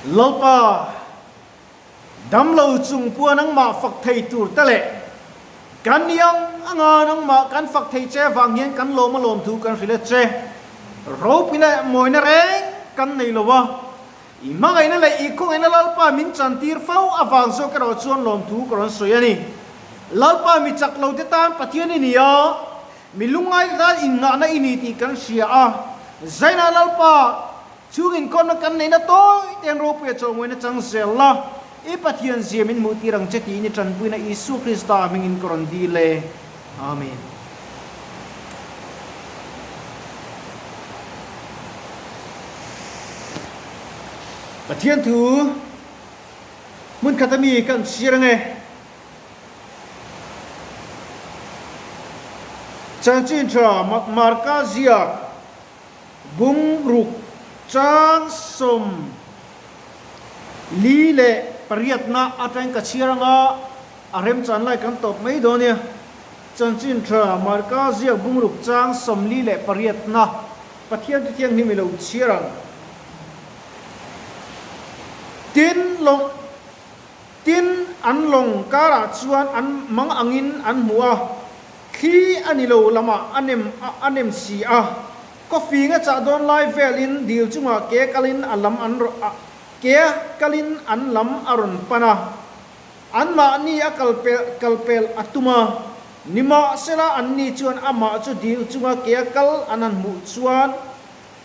Lalpa, damlo chung pua nangmah fak thei tur te leh kan ni ang anga nangmah kan fak thei che vang hian kan lawm a lawm thu kan hrilh a che. Ropui leh mawina reng kan nei lo a, i hmangaihna leh i khawngaihna Lalpa min chantir fo avang zawk erawh chuan lawmthu ka rawn sawi a ni. Lalpa mi chak lo te tan Pathian i ni a, Mi lungngai tan innghahna i ni tih kan hria a, Zaina Lalpa, chhung inkawmna kan neihna tawi te'n ropuia chawhmawina chang zel la, i Pathian zia min hmuh tir ang che tiin i tanpuina Isua Krista hmingin ka rawn dil e. Amen. Pathian thu hmun khat ami kan chhiar ange. Chanchin tha Marka ziak bungruk chang 48na atangin ka chhiar anga a remchan lai kan tawp mai dawn nia. Chanchin tha Marka ziak bungruk chang 48na Pathian Thianghlim i lo chhiar ang. Tin, Tin, an lawng karah chuan an mang angin an hmu a, thli a ni lo lamah a nem a nem si a. Coffee nga chah dawn lai velin dil chungah ke kalin a lam an ke kalin an lam a rawn pan a. Anmahni a kalpel kalpel a tum a, nimahsela anni chuan amah chu dil chunga ke a kal an han hmuh chuan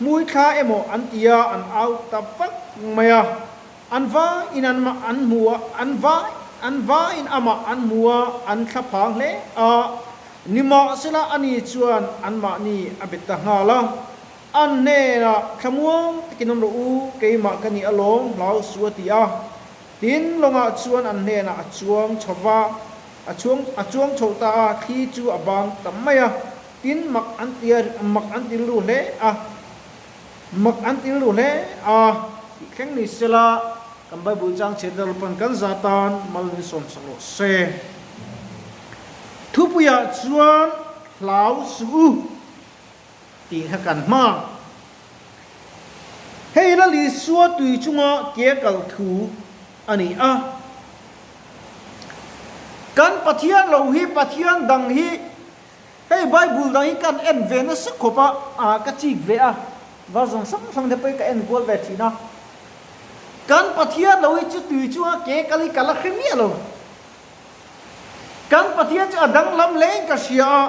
hmui thla emaw an ti a, an au ta vak mai a. An va in an mah an hmu a, an va an va in amah an hmu a, an thla phang hle a. Nimahsela ani chuan anmahni a bet ta nghal a, an hnenah, Thlamuang takin awm rawh u, keimah ka ni alawm, hlau su a ti a. Tin, lawngah chuan an hnenah a chuang chho va, a chuang a chuang chho ta a, thli chu a bang ta mai a. Tin, mak an ti a, mak an ti rilru hle a. Mak an til ru hle a, tih thleng ni sela, kan Bible chang chhiat deuh pawn kan za tan mal min sawm sak rawh se. Thupuiah chuan hlau suh u tih kha kan hma. Hei la Isua tui chunga ke kal thu a ni a. Kan Pathian lo hi Pathian dang hi Hei Bible dang hi kan en ve nasa khawp a, ah ka chik ve a, version hrang hrang te pawh hi ka en kual ve thin a. Kan Pathian lo hi chu tui chunga ke kal hi ka la hre miah lo. Kan Pathian chu a danglam hle in ka hria a,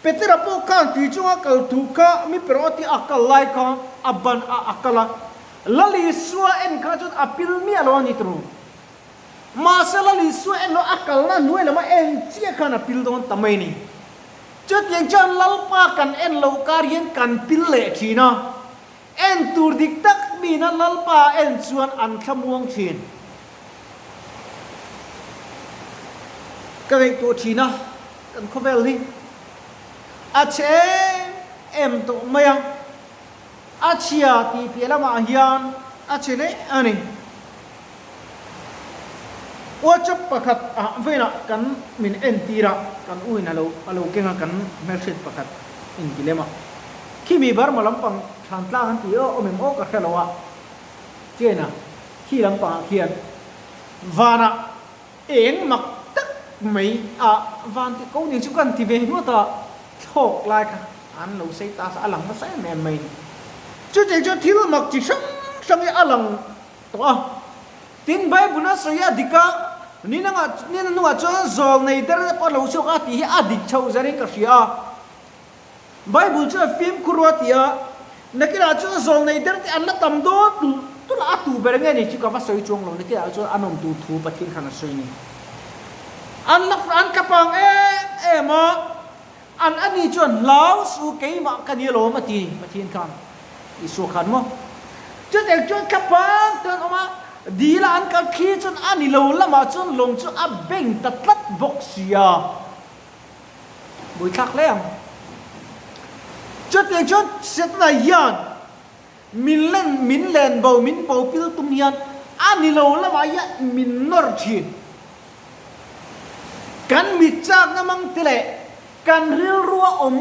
Petera pawh khan tui chunga kal thu kha mi per aw tih a kal lai khan a ban a a kal a, Lal Isua en kha chuan a pil miah lo a ni turu. Mahse Lal Isua en lo a kalna hnuai lama en chiah khan a pil dawn ta mai ni. Chutiang chuan Lalpa kan en loh kar hian kan pil leh thin a, en tur dik tak mina Lalpa a en chuan an thlamuang thin. Ka ngaihtuah thin a, kan khawvel hi a chhe em em tawh mai a, a chhia tih piah lamah hian a chhe hle a ni. WhatsApp pakhat ah velah kan min entir a, kan u in alo alo keng a kan hmelhriat pakhat in ti lem a. Khimi Burma lampang thlan tlang an ti aw awm em aw ka hre lo a, China khi lampang ah khian vanah eng mak tak mai a van ti ko ning chu kan ti ve ngawt a, thlawk lai kha an lo sei ta sa a lang nasa em em mai ni. Chutiang chuan thil mak chi hrang hrang hi a lang tawh a. Tin, Bible a sawi a dik a, ni nangah ni nungah chuan zawl nei der te pawh a lo chhuak a tih hi a dik chhoh zerin ka hria a. Bible chuan fimkhur a ti a, nakinah chuan zawl nei der te an la tam dawn tulh tulh a, a tu ber nge ni chu ka va sawi chuang lo, nakinah chuan an awm tur thu Pathian khan a sawi ni. An la an tla pang em em a, an ani chuan hlau su keimah ka ni alawm a ti Pathian khan. Isua khan maw? Chutiang chuan thla pang te an awm a, dil a an kal thli chuan a ni lo lamah chuan lawng chu a beng ta tlat bawk sia. Buaithlak hle ang. Chutiang chuan Setana hian min len min len bo min bo pil tum hian a ni lo lamah hian min nawr thin. Kan mit chakna mang te leh Kan rilrua awm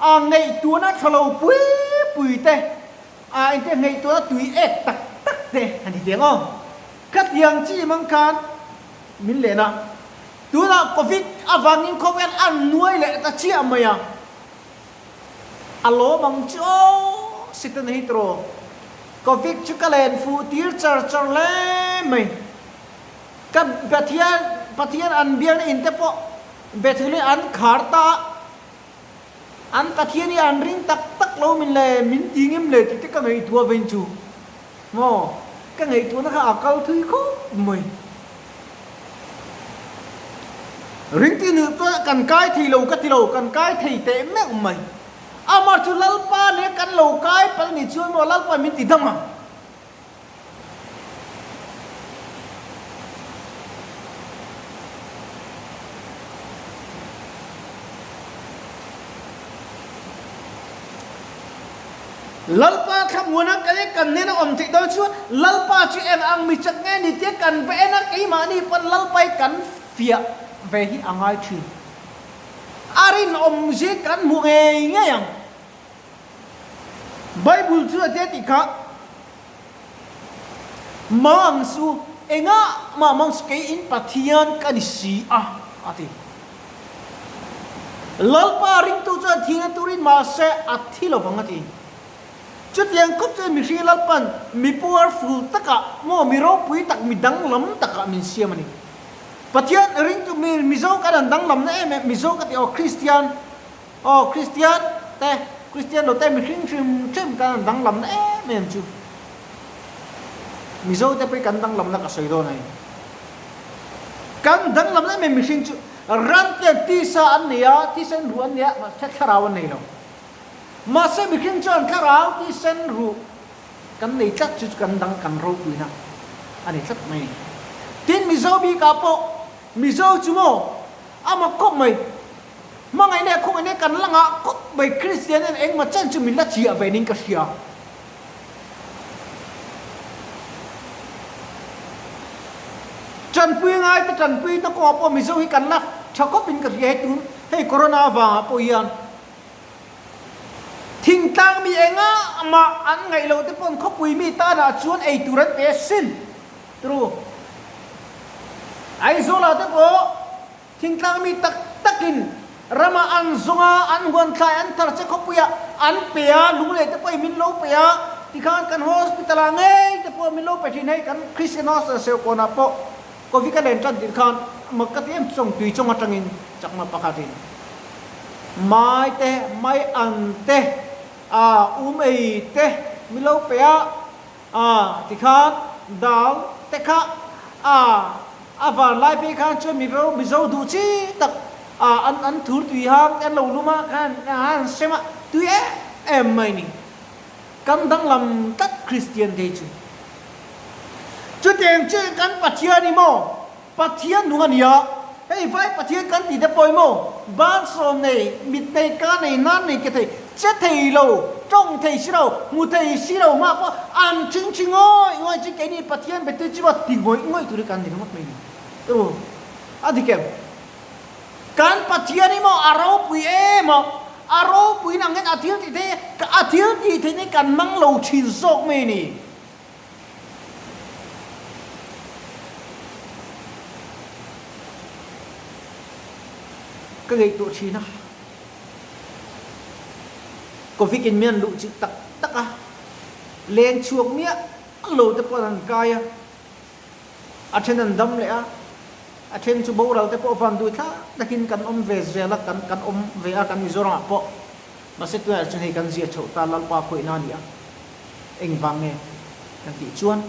a ngaihtuahna tha lo pui pui te. A engte ngaihtuahna tui ek tak tak te a ni teng aw. Khatiang chi mang khan min len a, tunah Covid avangin khawvel a nuai leh ta chiah mai a, a lawm ang chu aw Satan hi tiraw. Covid chu ka len fuh tir char char hle mai. Ka Pathian Pathian an biakna in te pawh Bethel-in an khar ta a. An Pathian hi an ring tak tak lo min le, min ti ngem le tih te ka ngaihtuah vein chu maw, ka ngaihtuahna kha a kal thui khawp mai. Ring ti nuih pawh kan kai thei lo ka ti lo, kan kai thei teh meuh mai. Amah chu Lalpa nen kan lo kai palh ni chuan maw Lalpa min ti dam ang. Lalpa thlamuana kan kan hnena awm theih dawn chuan Lalpa chu eng ang mi chak nge ni tia kan va en a, keimahni pawn Lalpa hi kan fiah ve hi a ngai thin. A rinawm zia kan hmu ngei ngei ang. Bible chu a tia tih kha Mang su engah mah mang su kei in Pathian ka ni si a a ti. Lalpa ringtu chuan thihna turin mahse a thi lovang a ti. Chutiang khawp chuan mihring Lalpan mi powerful takah maw mi ropui tak mi danglam takah min siam a ni. Pathian ringtu mi Mizo kan han danglamna em em Mizo ka tih aw Kristian Aw Kristian te, Kristian lo te mihring hrim hrim kan han danglamna em em chu. Mizo te pawh hi kan danglamna ka sawi dawn a ni. Kan danglamna em em mihring chu ram te tisa an nei a, thisen ruh an nei a, mahse thlarau an nei lo. Mahse mihring chuan thlarau thisen ruh kan nei tlat chu chu kan dang kan ropuina a ni tlat mai. Tin Mizo bikah pawh Mizo chu maw a mak khawp mai. Hmangaih leh khawngaih leh kan la ngah khawp mai Kristian hian engmaw chen chu min la chiah ve ning ka hria. Tanpui ngai te tanpui na kawngah pawh Mizo hi kan la tha khawp in ka hria hei tun hei corona avangah pawh hian thingtlang mi engah mah an ngaih loh te pawn khawpui mi tanah chuan ei tur an pe asin turu Aizawlah te pawh Thingtlang mi tak takin rama an zawng a, an huan thlai an thar che khawpuiah an pe a, lunglei te pawhin min lo pe a, tikhan kan hospital ah ngei te pawh min lo pe thin hei kan Christian Hospital Serkawnah pawh Covid a len tan tirh khan mak ka ti em chawng tui chawng atangin chakma pakhatin mai te mai an te a um ei te min lo pe a. A, tikhan dal te kha a, a van lai phei khan chuan Mizo, Mizo duh chi tak a, an an thur tui hang te an lo lum a, khan a han sem a, tui em em mai ni. Kan danglam tlat Kristian te hi chu. Chutiang chu kan Pathian i maw? Pathian nung a nia, hei vai Pathian kan tih te pawh hi maw, ban sawm nei, mit nei, ka nei, nan nei ke thei, che thei lo, tawng thei si lo, hmu thei si lo hma pawh an thing thi ngawih ngawih chu keini Pathian betu chu maw ti ngawih ngawih tur hi kan ni ringawt mai ni. Ru, a dik em? Kan Pathian hi maw a ropui em a, a ropuiin ang hian a thil tih thei, a thil tih theih hi kan mang lo thin zawk mai ni. Ka ngaihtuah thin a, Covid in mian luh chilh tak tak a, leng chhuak miah lo te pawh an kai a, a then an dam leh a, a then chu boral te pawh van duh thlak takin kan awm ve zel a, kan kan awm ve a kan Mizoram ah pawh, mahse tunah chuan hei kan zia chhoh ta Lalpa khawihna a ni a. Engvang nge kan tih chuan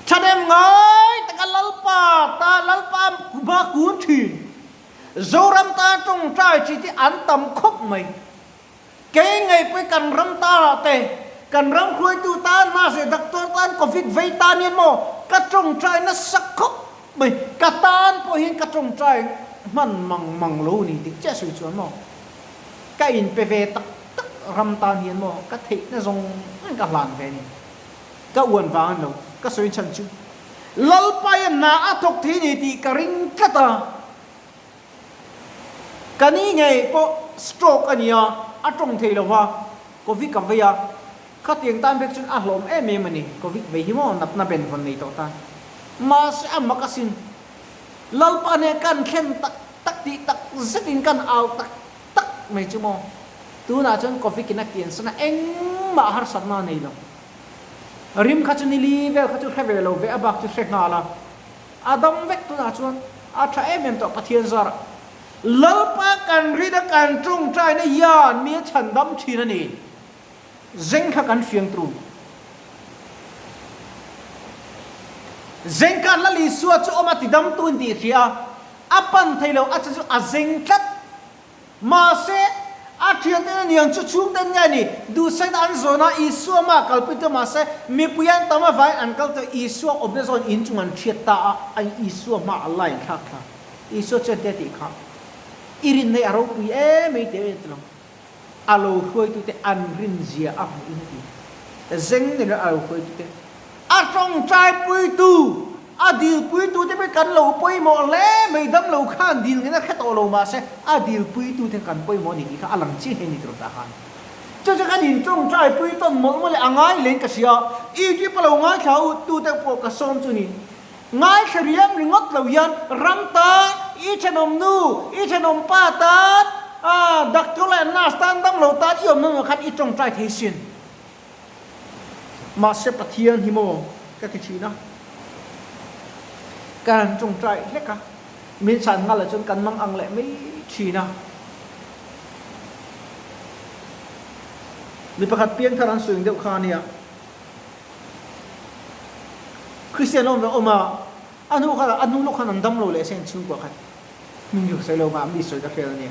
thahnem ngai taka Lalpa ta Lalpa hma kun thin Zoram ta tawngtai chi te an tam khawp mai. Kei ngei pawh kan ram tarah te kan ram hruaitu tan mahse doctor tan covid vei tan hian maw ka tawngtai nasa khawp mai ka tan pawh hian ka tawngtai hman mang mang lo ni tih chiah sawi chuan maw ka inpe ve tak tak ram tan hian maw ka theihna zawng zawng ka hlan ve a ni. Ka uan vang a ni lo, ka sawi chhan chu Lalpa hian hna a thawk thei ni tih ka ring tlat a. Ka ni ngei pawh stroke a ni a, a tawng thei lo va, covid ka vei a. Khatiang tan vek chuan a hlawm em em a ni. Covid vei hi maw natna benvawn nei tawh tan. Mahse a mak asin. Lalpa nen kan thlen tak tak tih tak zetin kan au tak tak mai chu maw. Tunah chuan Covid in a kiansan a engmah harsatna a nei lo. Rim kha chu nili vel kha chu hre ve lo ve a bak chu hre nghal a. A dam vek tunah chuan a tha em em tawh Pathian zarah. Lalpa kan rin a kan tawngtaina hian mi a chhandam thin a ni. Zeng kha kan hriang tru. Zeng khan Lal Isua chu awm a tidamtu in tih hria a, a pan thei lo a che chu a zeng tlat. Mahse, a thianten a niang chu chhungten nge ni? Duhsaina an zawn a, Isua mah kalpui tawh mahse, mipui an tam avangin an kal tawh. Isua awmna zawn inchung an hriat ta a, Isua hma a line thlak thla. Isua chuan te a tih kha, I rinna hi a ropui em mai tih a en tawh lo. A lo hruaitute an rinzia a hmuh in a ti. Zeng ni lo a lo hruaitute, a tawngtaipuitu, a dilpuitute pawh kan lo pawimawh hle mai, dam lo khan dil ngei na hre tawh lo mahse a dilpuitute kan pawimawh a ni tih kha a lang chiang hle a ni tur tah khan. Chu chu kan intawngtaipui tawn mawlh mawlh leh a ngai leng ka hria, Egypt a lo ngaithla u tute pawh ka sawm chu ni. Ngaithla riam ringawt lo hian ram tan, i thenawm nu, i thenawm pa tan, doctor leh nurse tan dam lo tan i awm na khan i tawngtai thei sin. Mahse Pathian hi maw ka ti thin a, ka han tawngtai hlek a, min chhan nghal ah chuan kan mang ang leh mai thin a. Mi pakhat piangthar an sawi ang deuh kha a nia. Kristian awm ve awm a, a hnu khan a hnu lawk khan an dam lo leh sen chhungkua khan hming hi ka sawi lo mah mi sawi ka hriat a nia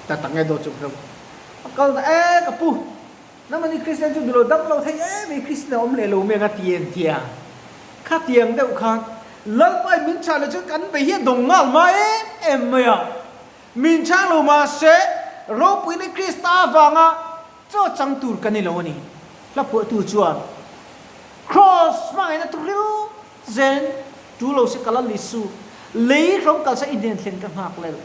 ta tak nge dawt chu ka hre lo. A kal ta e ka pu nangmahni Kristian chu duh lo dam lo thei em mai Kristian a awm leh lo mai ang a ti en tia khatiang deuh khan Lalpa in min chhan leh chuan kan bei hi a dawng nghal mai em em mai a, min chhang lo mahse ropuina Krista avanga Chaw chang tur kan ni lo a ni. Hla phuahtu chuan, Kraws hmangaihna thuril zen tu lo se ka la Lisu, lei hrawm kalsa i hnen thlen ka nghak lel.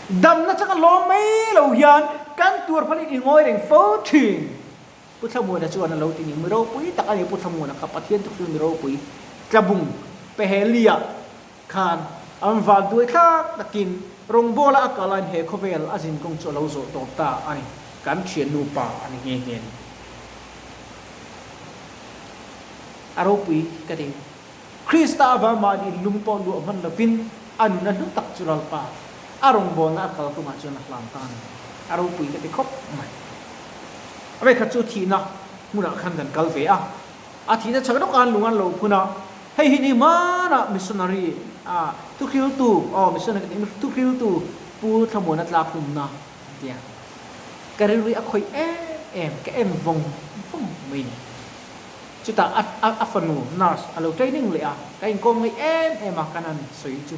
Damna changa lawm mai lo hian kan tuar phalin i ngawi reng fo thin. Pu Thlamuana chuan a lo ti ni. Mi ropui tak a ni Pu Thlamuana kha, Pathian thuril mi ropui, tlabung, Pehelia, Khan an val duai thlak takin rawngbawla a kal ain he khawvel a zinkawng chu a lo zawh tawp ta a ni. Kan thiannu pa a ni nghe nghe a ni. A ropui ka ti. Krista avang mahni inlum pawh luah hman lovin a nun a hlu tak chu Lalpa a rawngbawlna a kal kawngah chuan a hlan ta a ni. A ropui ka ti khawp mai. A vekhat chu thihna hmunah khan kan kal ve a. A thihna chak deuh khan lung an lo phun a. Hei hi ni hmanah missionary a thuhriltu, aw missionary ka tih thuhriltu Pu Thlamuana tlak hlumna an ti a. Ka rilru hi a khawih em em, ka en vawng vawng mai ni. Chutah a a fanu nurse a lo training leh a, ka inkawm ngaih em em a, kan han sawi chu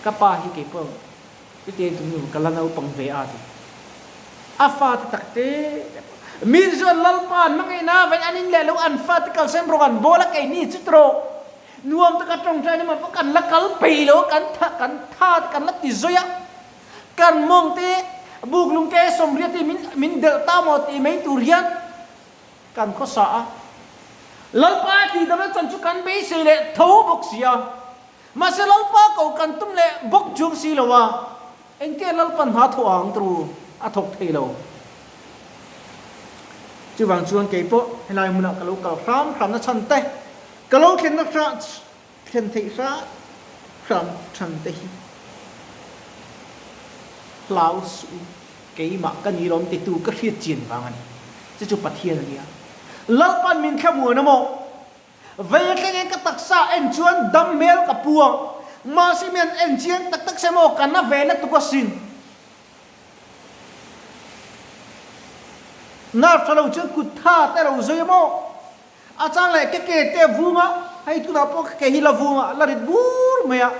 ka pa hi keipawh Chutia in tumnu ka la naupang ve a ti. A fate tak te te pawh mi chuan Lalpa an hmangaihna avangin an in leh lo an fate kalsan rawng an bawl a keini chu tawh nuam taka tawngtai na mah pawh kan la kal peih lo a kan tha kan tha te kan la ti zawi a kan mawng te buklung te sawmriat te min min delh ta maw tih mai tur hian kan khawsa a Lalpa tihdamna chan chu kan beisei leh tho bawk si a. Mahse Lalpa ko kan tum leh bawk chuang si lo a, engtia Lalpa hna thawh ang tru a thawk thei lo. Chuvang chuan kei pawh helai hmunah ka lo kal hram hram na chhan te, ka lo thlenna hra thlen theih hra hram chhan te hi hlau suh u, keimah ka ni lawm titu ka hriat chian vang a ni. Chu chu Pathian a nia. Lalpa'n min thlamuan a maw? Vei thlengin ka taksa en chuan dam hmel ka pu a, mahse mi an en chiang tak tak se maw ka na ve lutuk asin. Nerve tha lo chuan kut tha te lo zui a maw? A chang leh ka ke te a vung a, hei tunah pawh ka ke hi la vung a, la rit bur mai a,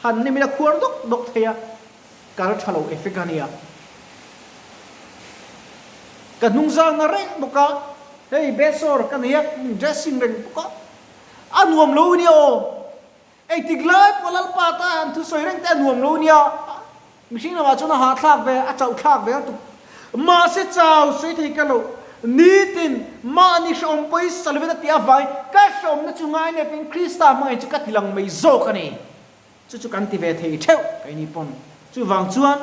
han nem ila khuar dawk dawk thei a, kal tha lo effect a nia. Ka hnungzang na reng bawk a, hei besawr ka nei a, dressing reng bawk a, a nuam lo nia aw. Engtik lai pawh Lalpa ta an thusawi reng te a nuam lo nia, mihring lamah chuan a hahthlak ve, a chauhthlak ve lutuk. Mahse chau sawi thei ka lo. Nitin mahni hrehawm pawisa lovin a ti avangin ka hrehawmna chu ngainepin Krista hmangaih chu ka ti lang mai zawk a ni. Chu chu kan ti ve thei theuh keini pawn. Chuvang chuan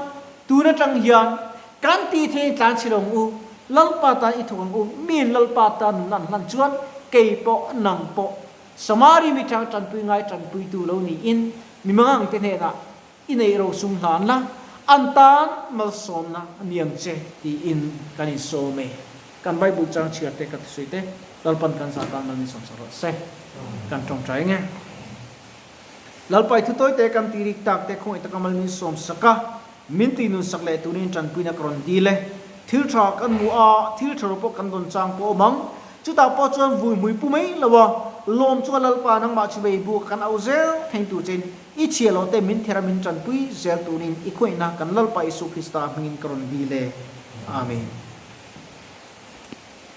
tun atang hian kan tih theihin tlan chhe lo ang u, Lalpa tan i thawk ang u, miin Lalpa tan nunna an hlan chuan kei pawh nang pawh Samari mi tang tanpui ngai tanpuitu lo niin mi mangangte hnenah i neih rosum hlan la, an tan malsawmna a ni ang che tiin kan insawm e. Kan Bible chang chhiar te ka thusawi te Lalpan kan zah tan mal min sawmsak rawh se. Kan tawngtai nge. Lalpai thu tawi te kan ti rik tak te khawngaih taka mal min sawmsak a, min tui nun sak leh turin tanpuina ka rawn dil e. Thil tha kan hmu a, thil tha ro pawh kan rawn chang pawh awm ang. Chutah pawh chuan vui hmui pu mai lo a, lawm chu a Lalpa nangmah chu vei buk kan auh zel thei tur chein i chhia lo te min ther a min tanpui zel turin i khawngaihna kan Lalpa Isu Krista hmingin ka rawn dil e. Amen.